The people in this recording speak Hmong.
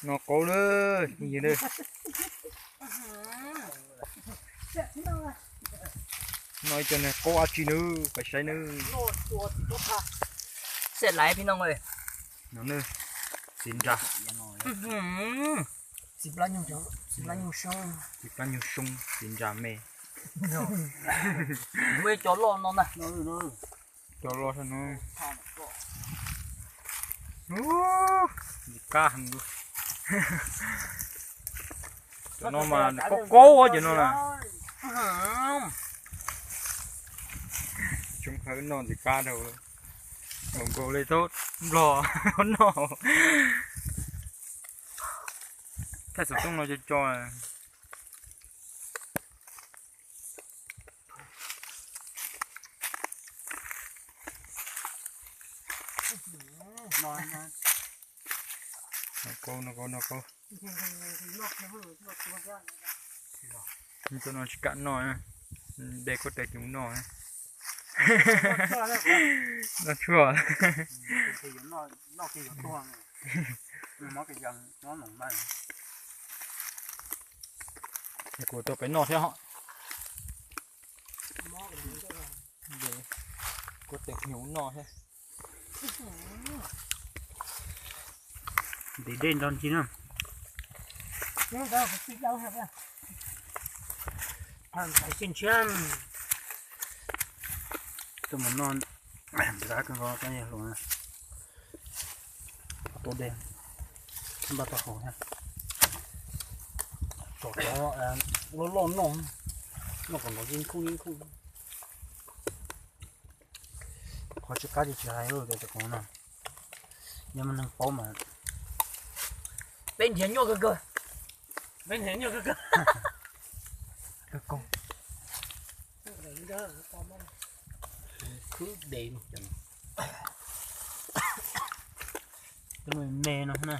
No qaub lawm, no ib co niag qaub dab tsi nawb, pais saib nawb. Xiab laiv phi no, no nawb, txiv nra, txiv plab nyuj soob, txiv nra me. Muaj ib co loj no na, co loj no. Ntxim qab heev. Cov no mas qaub qaub cov no na. Tsoom phaw noj ntxim qab rau, nkaus nkaus li tub nplog noj. Thaij xov tooj no co co. Noj qaub, noj qaub, noj qaub. Cov no tsis kam noj, de kuj tawg cov noj. Noj tshuaj. Kuv tuaj pem noj thiab hos. Kuv teem hnyuv noj thiab. Ntiv dej nrog ntsis na. Xib ntshiab, tuaj mus noj nrad kawg nkaus, koj yeej hluas na. Tua dej, npaj tau haus thiab. Tsom cov loj loj noj, noj kom nrov yeeb khuj yeeb khuj. Qhov tsis qab ces tsis hais lawm, cov khoom no yog muaj neeg paub mas. Peb nrhiav nyuaj kawg kawg, peb nrhiav nyuaj kawg kawg. Kawg kawg. Khwb de, me no na.